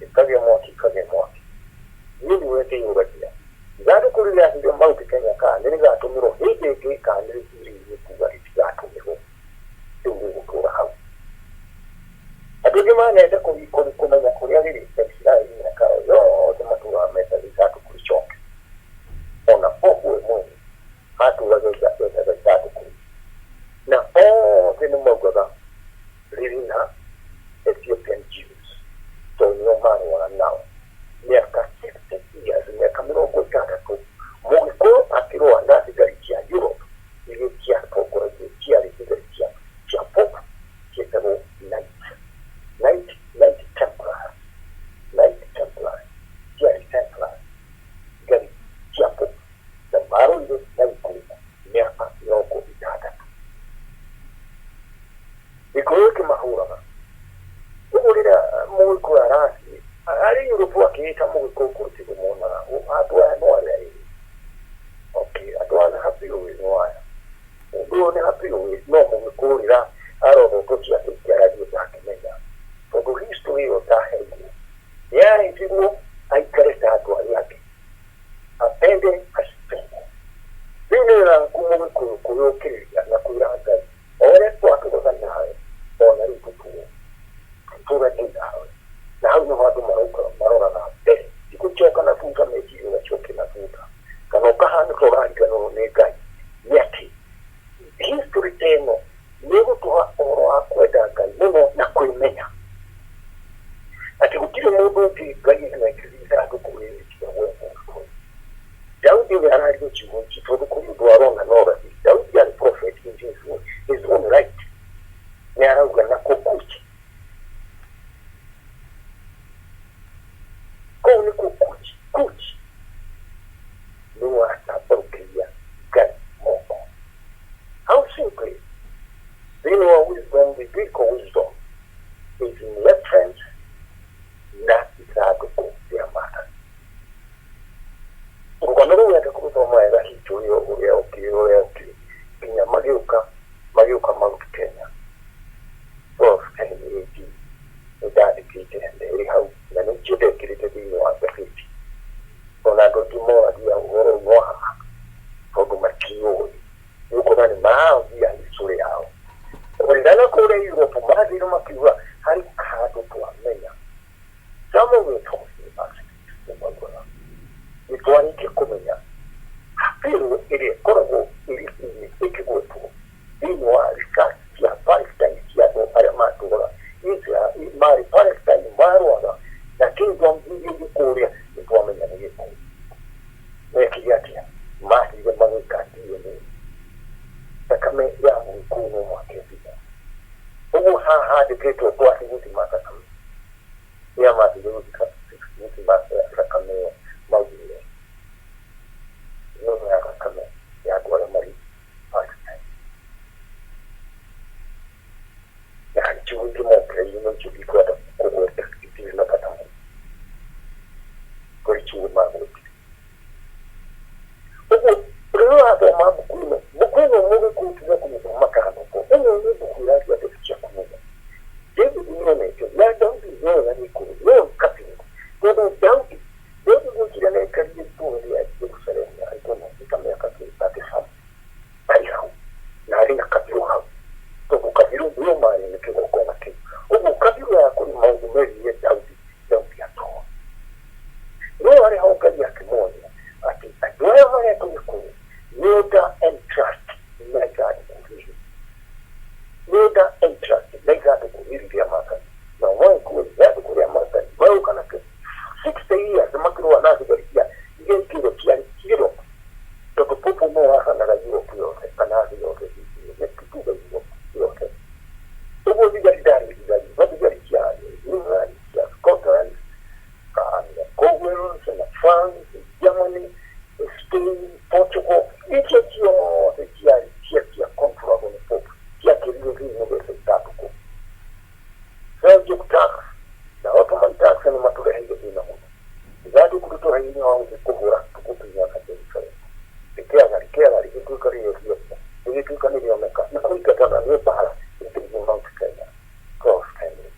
ĩkagĩa mwaki ĩkagĩa mwaki. Niĩ nĩwe ndĩyũragia ithandũkũ rĩrĩa rĩathire Mount Kenya kana nĩ rĩgatũmĩrwo hĩndĩ ĩngĩ kana nĩ rĩhihinywo kuga rĩtigatũmĩrwo rĩu rĩgũtũra hau. Andũ aingĩ manenda kũmenya kũrĩa rĩrĩ Isiraeli mĩaka yothe matũraga metaga ithandũkũ rĩcoke ona Pope we mwene atũraga endaga ithandũkũ na othe nĩ maugaga rĩrĩ na Ethiopian Jews tondũ nĩo marũaga nao mĩaka 60 years mĩaka 60 Mũgĩkũyũ akĩrũa na thigari cia Europe iria ciatongoragio ciarĩ thigari cia Pope ciĩtagwo Knight Templars. Knight Templars ciarĩ Templars thigari cia Pope na marũire na Gĩkũyũ mĩaka 60 Gĩkũyũ kĩmahũraga ũguo rĩrĩa Mũgĩkũyũ arathiĩ arĩ Europe akĩĩta Mũgĩkũyũ kũrĩ kĩndũ monaga andũ aya no arĩa ĩĩ okay andũ aya nĩ hapiũĩ no aya ũndũ ũyũ nĩ hapiũĩ no Mũgĩkũyũ rĩrĩa arora ũndũ ciake ikĩaragia ndangĩmenya tondũ history ĩyo ndaheirwo nĩaheirwo aikare ta andũ arĩa angĩ apende asipende. Rĩu nĩ wĩra waku Mũgĩkũyũ kwĩyũkĩrĩria na kwĩra Ngai o ũrĩa twatũraga nawe ona rĩu tũtũrage nawe na hau nĩho andũ maroraga mbere ti gũcoka na thutha meciria ũgacoke na thutha kana ũkahana ta ũrariganĩrwo nĩ Ngai nĩ atĩ history ta ĩno nĩ ĩgũtũha ũhoro wa kwenda Ngai mũno na kwĩmenya atĩ gũtirĩ mũndũ ũngĩ Ngai anekĩrire ithandũkũ rĩrĩ tiga we Mũgĩkũyũ. Daudi nĩ araria ciugo ici tondũ kũrĩ ũndũ arona no ũrathi. Daudi arĩ prophet in his own right nĩ arauga na kũkuchi kũu nĩ kũkuchi kuchi nĩ watambarũkĩria Ngai moko. How simply thĩinĩ wa wisdom biblical wisdom is in reference na ithandũkũ rĩa maathani. Rũgano rũu wenda kũrũthoma wega history ĩyo ũrĩa ũkire ũrĩa ũkire nginya magĩũka Mount Kenya 1210 AD nĩ ndandĩkĩte na ĩrĩ hau na nĩkĩo ndekĩrĩte thĩinĩ wa ngathĩti ona andũ aingĩ moragia ũhoro ũyũ wa ma tondũ matiũĩ nĩ ũkuona nĩ marathia history yao kũringana kũrĩa Europe mathire makiuga harĩ handũ twamenya some of the talks nĩ maugaga nĩ twarĩkia kũmenya hapĩrwo ĩrĩa ĩkoragwo ĩrĩ ĩkĩgwetwo thĩinĩ wa research cia Palestine cia andũ arĩa matũraga Israel marĩ Palestine marũaga na kingdom Daudi Daudi gwĩkire na ĩkarie itũũra rĩa Jerusalemu arĩtona ĩka mĩaka 37 arĩ hau na arĩ na kabirũ hau tondũ kabirũ nĩo marĩ nĩ kĩgongona kĩu ũguo kabirũ ya kũrĩ maũndũ megiĩ Daudi Daudi atoa no arĩ ho Ngai akĩmuonia atĩ andũ aya maretwo Gĩkũyũ nĩ and trust na ithandũkũ rĩrĩ nĩ and trust na ithandũkũ rĩrĩ rĩa maathani na magĩkuua ithandũkũ rĩa maathani magĩũka nakĩo 60 years makĩrũa na thigari cia iria ingĩrwo ciarĩ Europe tondũ Pope no wathanaga Europe yothe kana thĩ yothe tuge Europe yothe ũguo thigari ndarĩ thigari no thigari cia England cia Scotland na Wales na France Germany Spain Portugal icio ciothe ciarĩ cia controlagwo nĩ Pope ciakĩrirwo thĩinĩ mbeca ithandũkũ Seljuk Turks na Ottoman Turks nĩ matũreheire thĩna mũno ithandũkũ rĩtũhe hinya wa gũthiĩ kũhũra tũkũtunyana Jerusalem rĩkĩaga rĩkĩaga rĩgĩtuĩka rĩ Ethiopia rĩgĩtuĩka nĩ rĩoneka nĩ kũingatana nĩ mbara ĩthiĩ Mount Kenya cross Kenya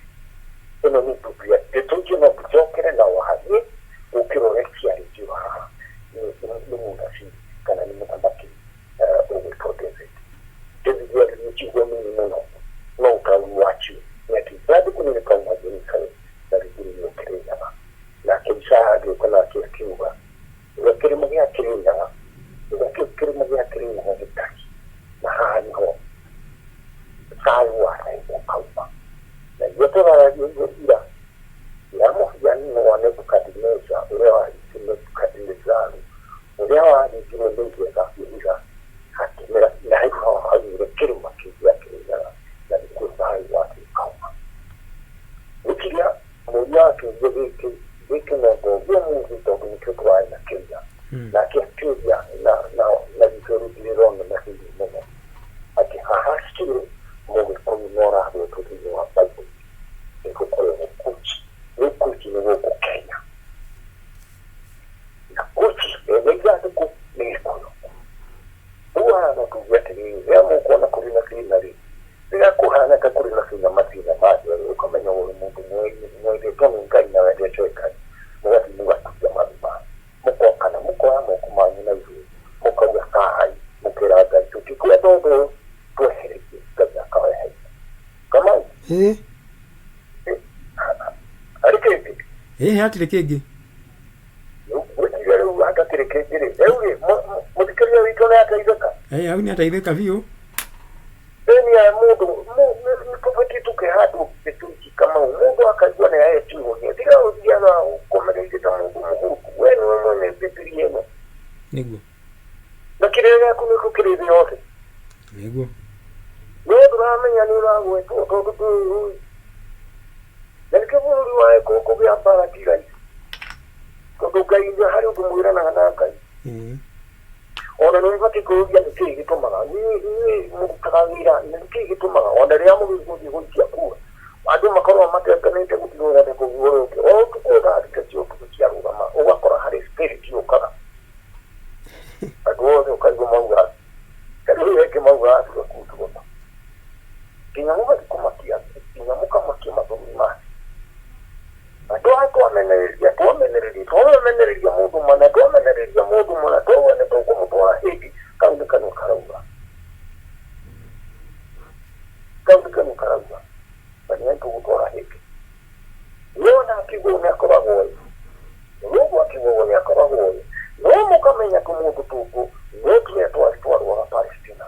ĩno nĩ Biblia ndeto icio no tũcokere na warie gũkĩra ũrĩa ciarĩtio haha nĩ mũnabii kana nĩ mũthamaki ũgwĩtwo David David aririe ciugo nini mũno no ũtaũri wacio nĩ atĩ ithandũkũ nĩ rĩkauma Jerusalem na rĩthiĩ Kĩrĩnyaga nake Isaya agĩũka nake akiuga ũrĩa kĩrĩma gĩa Kĩrĩnyaga ũrĩa kĩu kĩrĩma gĩa Kĩrĩnyaga gĩtariĩ na haha nĩho thayũ wa Ngai ũkauma na ithuĩ tũraragia ira ya mũhianano wa Nebukadineza ũrĩa waringire Nebukadinezaru ũrĩa waringirwo nĩ ihiga ihiga hakĩmera na hau haho haugire kĩrĩma kĩu gĩa Kĩrĩnyaga na nĩkuo thayũ wake ũkauma gũkiria mũriũ akĩũria gĩkĩ gĩkĩ no ngoria ũmũthĩ tondũ nĩkĩo tũrarĩ na kĩũria nake akĩũria na na na gĩkĩo rĩronana na hinya mũno atĩ haha still mũgĩkũyũ no ũragwetwo thĩinĩ wa Bible nĩgũkorwo Kuchi rĩu Kuchi nĩ gũkũ Kenya na Kuchi ene ithandũkũ nĩ Gĩkũyũ rĩu haha no tuge atĩrĩrĩ rĩrĩa mũkuona kũrĩ na thĩna rĩ rĩrĩa kũhana ta kũrĩ na thĩna mathĩna mangĩ ũkamenya ũrĩ mũndũ mwendetwo nĩ Ngai na wendete Ngai mũgathiĩ mũgaturia maru manyu mũkokana mũkoya moko manyu na igũrũ mũkauga kai mũkĩra Ngai tũtikwenda ũndũ ũyũ twehererie Ngai akaweheria Kamau ĩĩ harĩ kĩngĩ ĩĩ hatirĩ kĩngĩ gwĩciria rĩu hatakĩrĩ kĩngĩ rĩ rĩu rĩ mũthikĩrĩria witũ nĩ ateithĩka ĩĩ hau nĩ ateithĩka biũ ĩni ya mũndũ tũbatiĩ tũkĩhandwo ndeto ici Kamau mũndũ akaigua nĩ aetiũnia tiga ũthiaga ũkomereire ta mũndũ mũhũtu we nĩwe mwene Bibilia ĩno nĩguo na kĩrĩa gĩaku nĩkĩo kĩrĩ thĩ yothe nĩguo no ndũramenya nĩ ũragwetwo tondũ ndũĩ na nĩkĩo bũrũri wa kũgĩa mbara ti raithi tondũ Ngai harĩ ũndũ mwĩranaga na Ngai ĩĩ ona nĩ ũbatiĩ kwĩyũria nĩkĩĩ gĩtũmaga inyuĩ mũrutaga wĩra nĩkĩĩ gĩtũmaga ona rĩrĩa mũgĩthiĩ gũikia kura andũ makoragwo matetanĩte gũtirĩ ũrenda kũguo ũrĩa ũngĩ o ũtukũ thaa thita cia ũtukũ ciarũgama ũgakora harĩ spirit yũkaga andũ othe ũkaigua mauga rĩu rĩngĩ mauga atiga kũndũgũma nginya mũgathiĩ kũmakia nginya mũkamakia mabũrũri mangĩ na twamenereria twamenereria twamenereria mũndũ mana twamenereria mũndũ mana twauga nĩ tũkũmũtwara hĩndĩ kau nĩ kanua karauga kau nĩ kanua karauga na nĩ tũgũtwara hĩndĩ no akigwo nĩ akoragwo ĩ ũguo akigwo nĩ akoragwo ĩ no mũkamenya tũmũndũ tũtũ no tũrĩa twarĩ twarũaga Palestina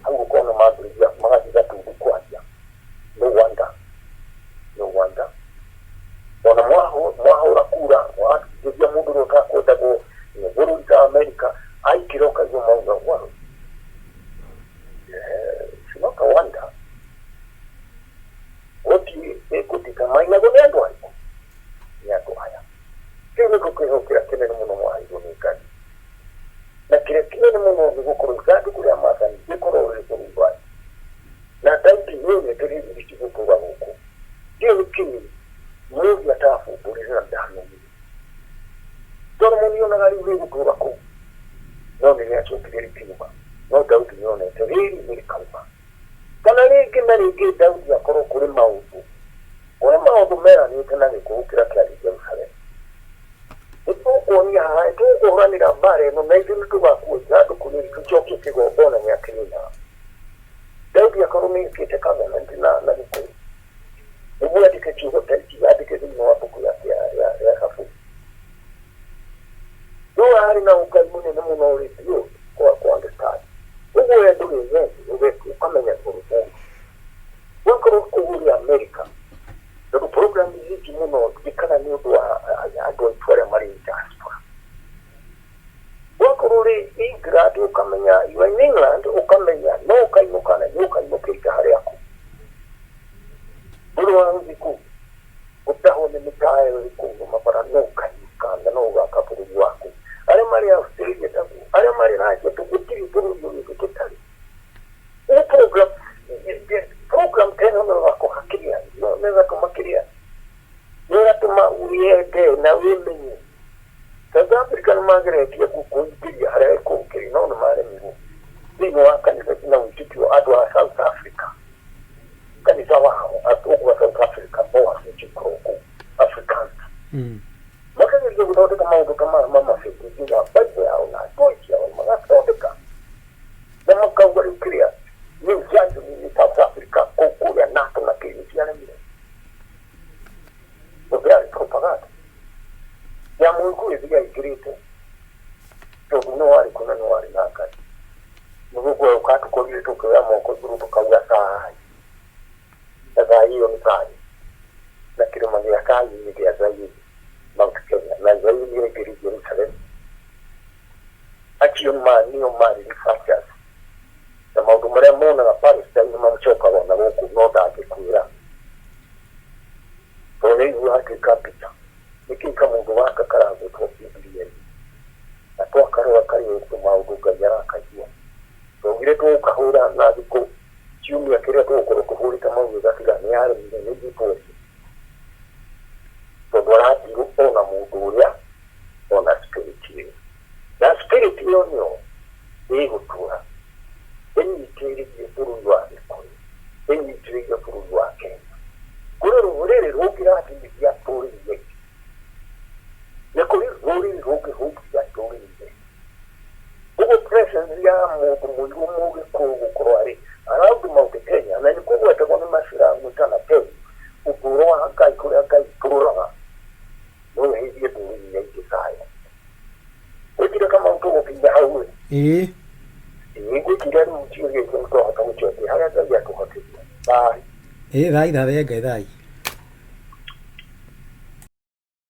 hau ũkona mambĩrĩria magathiĩ gatundu kwaria no wonder no wonder ona mwahũra kura mwageria mũndũ ũrĩa ũtakwendagwo nĩ bũrũri ta Amerika aikĩra ũkaigua mauga well it's not a wonder gũtirĩ ĩkũditamainagwo nĩ andũ arĩkũ nĩ andũ aya kĩu nĩkĩo kĩheo kĩrĩa kĩnene mũno mwaheirwo nĩ Ngai na kĩrĩa kĩnene mũno nĩ gũkorwo ithandũkũ rĩa maathani rĩkorwo rĩ bũrũri wanyu na Daudi nĩonete rĩrĩ rĩtigũtũra gũkũ kĩu nĩ kĩĩ mũndũ atabumbũrire na ndamenyire Solomoni onaga rĩu rĩgũtũra kũu no nĩ rĩacokire rĩkiuma no Daudi nĩonete rĩrĩ nĩ rĩkauma kana rĩngĩ na rĩngĩ Daudi akorwo kũrĩ maũndũ meranĩte na gĩkũyũ kĩrĩa kĩarĩ Jerusalem Tũgũconia haha, tũkũhũranĩra mbara ĩno na ithuĩ nĩtũgakua ithandũkũ rĩrĩ tũcokie kĩgongona gĩa Kĩrĩnyaga. Daudi akorwo nĩ ekĩte covenant na Gĩkũyũ. Nĩguo andĩke ciugo ta ici, andĩke thĩinĩ wa mbuku yake ya Thaburi. No harĩ na ũngai mũnene mũno ũrĩ biũ kwa understand. Ũguo we ndũrĩ wendi, ũkamenya ũrĩ mũndũ. Wakorwo kũrĩa America, tondũ program nyingĩ mũno njĩkaga nĩ ũndũ wa andũ aitũ arĩa marĩ diaspora. Wakorwo ũrĩ England ũkamenya you are in England ũkamenya no ũkainũka na nĩ ũkainũkĩte harĩa kũ. Ndũrĩ wa gũthiĩ kũu gũtahwo nĩ mĩtayo ĩrĩ kũu mabara no ũkainũka na no ũgaka bũrũri waku. Arĩa marĩ Australia taguo, arĩa marĩ Russia gũtirĩ bũrũri ũrĩ tũtarĩ. Ũguo program ta ĩno no ĩgakũhakĩria, no ĩgatũma kĩrĩa, nĩ ĩgatũma wĩyende na wĩmenye. South Africa nĩ mageretie kũingĩria harĩa ĩkũngĩrĩ no nĩ maremirwo. Thĩinĩ wa kanitha na wĩtĩkio andũ a South Africa, kanitha wao ũguo South Africa Boers nĩkĩo kũu Afrikaans. Makageria gũthondeka maũndũ ta maya ma mabengi nginya Bible yao na Joyce yao magathondeka na makauga rĩu kĩrĩa nĩ Zion nĩ South Africa kũu kũrĩa NATO na kĩ nĩ ciaremire. Tondũ yarĩ propaganda ya mũgĩkũyũ ĩthiĩ aingĩrĩte tondũ no warĩ kũna no warĩ na Ngai. Nĩguo guoka tũkorire tũkĩoya moko igũrũ tũkauga thai na thai ĩyo nĩ thayũ na kĩrĩma gĩa thayũ nĩ gĩa Zayuni Mount Kenya na Zayuni yaingĩrire Jerusalem. Acio ma nĩo marĩ researchers na maũndũ marĩa monaga Palestine macokaga ona gũkũ no ndangĩkwĩra tondũ nĩ aigua hatuĩka mbica nĩkĩĩ kamũndũ gaka karagwĩtwo Bibilia-inĩ na twakarora karĩ maũndũ Ngai arakaigua twaugire tũgũkahũra na thikũ kiumia kĩrĩa tũgũkorwo tũhũrĩte maũndũ gatiga nĩ yaremire nĩ ithuĩ twothe tondũ aratirwo ona mũndũ ũrĩa ona spirit ĩyo na spirit ĩyo nĩyo ĩgũtũra ĩnyitĩrĩrie bũrũri wa Gĩkũyũ ĩnyitĩrĩrie bũrũri wa Kenya kũrĩ rũrĩrĩ rũngĩrathimithia ndũrĩrĩ iria ingĩ nĩ kũrĩ rũrĩrĩ rũngĩhunjia ndũrĩrĩ iria ingĩ ũguo presence ya mũndũ mũirũ mũgĩkũyũ gũkorwo arĩ around Mount Kenya na nĩkuo gwetagwo nĩ maciramu tana teu ũtũũro wa Ngai kũrĩa Ngai tũraga no ũheithie ndũrĩrĩ iria ingĩ thayũ gwĩkire kamau tũgũkinya hau ĩ. Ĩĩ. Ngwĩciria rĩu ciũria icio nĩtwahota gũcokia harĩa Ngai atũhotithia. Bye. Ĩĩ, thai thathenga thai.